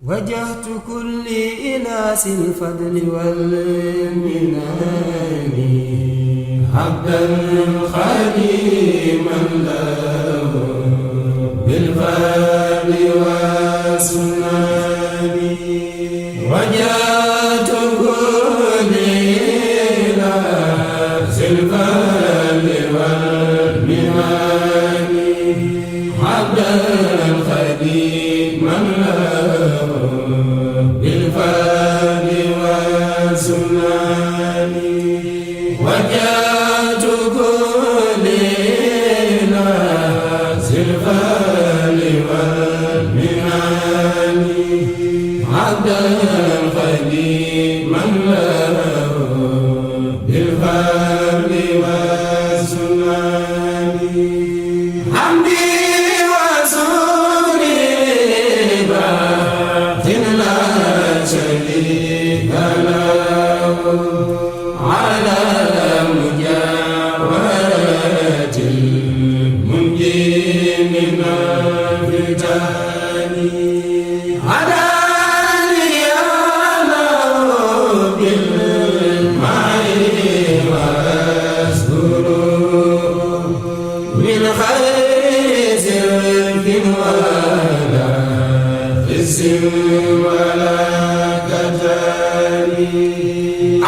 وجهت كلي إلى ذي الفضل والمنان عبدا خديما له بالفضل والسنن وجهت كلي إلى ذي الفضل والمنان عبدا خديما له بالفضل والسنن وجهت كلي إلى ذي الفضل والمنان عبدا خديما له بالفضل والسنن حمدي وسري باطن لا شريك له على مجاورة المنجي من الفتن هداني الله بالمعين وأشكره من خير سلك ولا حس ولا كتان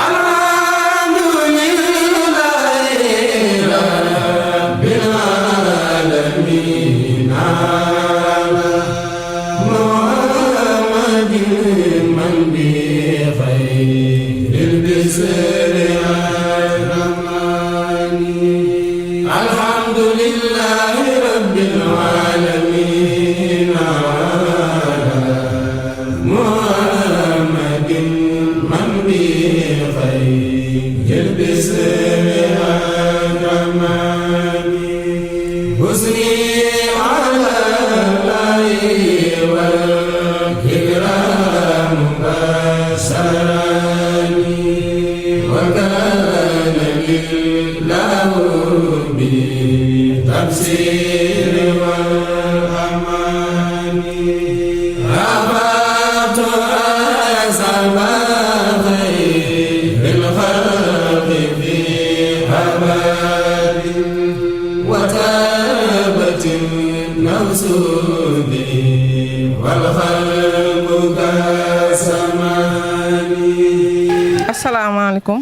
الحمد لله رب العالمين على محمد من بخير البشر الرحمن الحمد لله رب العالمين على محمد من بخير البشر الرحمن حسني على الله والكرام بشراني وكان لله بالتبصير والأمان رفعت أسباب خير الخلق في أبد وتابت النفس بي والخلق كسماني. asalaamaaleykum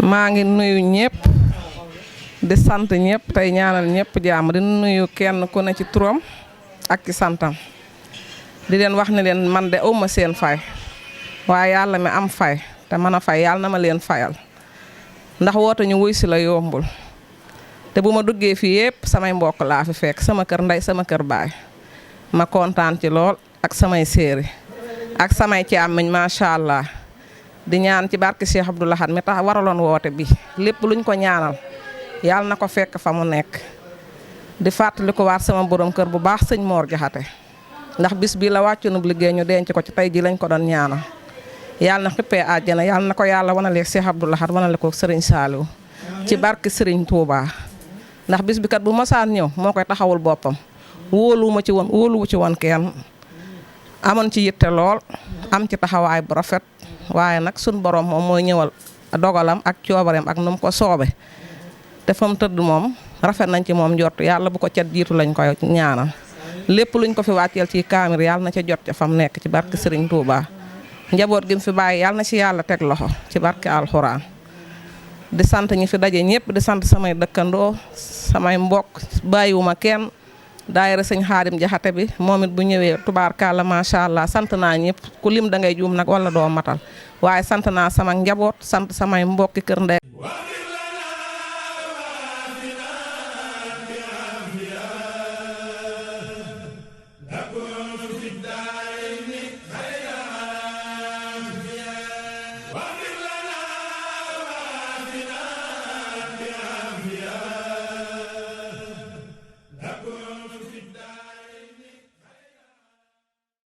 maa ngi nuyu ñëpp di sant ñëpp tey ñaanal ñëpp jàmm di nuyu kenn ku ne ci turam ak ci santam di leen wax ne leen man de awma seen fay waaye yàlla mi am fay te mën a fay yàlla na ma leen fayal ndax woote ñu wuy si la yombul te bu ma duggee fii yëpp samay mbokk laa fi fekk sama kër ndey sama kër baay ma kontaan ci lool ak samay séeri ak samay càmmiñ macha allah di ñaan ci barke Cheikh Abdou Lahad mi tax waraloon woote bi lépp luñ ko ñaanal yàlla na ko fekk fa mu nekk di fàttali ko waat sama borom kër bu baax sëñ Mor Jaxate ndax bis bii la wàccunub liggéey ñu denc ko ci tey ji lañ ko doon ñaanal yàlla na xippee àjjana yàlla na ko yàlla wanaleeg Cheikh Abdou Lahad wanale ko Serigne Saliou ci barke Serigne Touba ndax bis bi kat bu mosaan ñëw moo koy taxawul boppam wóoluwu ci woon kenn amoon ci yitte lool am ci taxawaay bu rafet waaye nag sun borom moom mooy ñëwal dogalam ak coobareem ak nu mu ko soobe te fa mu tëdd moom rafet nañ ci moom njort yàlla bu ko cat jiitu lañ koy ñaanal lépp luñ ko fi wàcceel ci kaamir yàlla na ca jot ca fa mu nekk ci barke Serigne Touba njaboot gi mu fi bàyyi yàlla na ci yàlla teg loxo ci barke alxuraan di sant ñi fi daje ñëpp di sant samay dëkkandoo samay mbokk bàyyiwuma kenn daayira sëñ Xaadim Jaxate bi moom it bu ñëwee tubaarkàlla macha allah sant naa ñëpp ku lim da ngay juum nag wala doo matal waaye sant naa sama njaboot sant samay mbokki kër ndey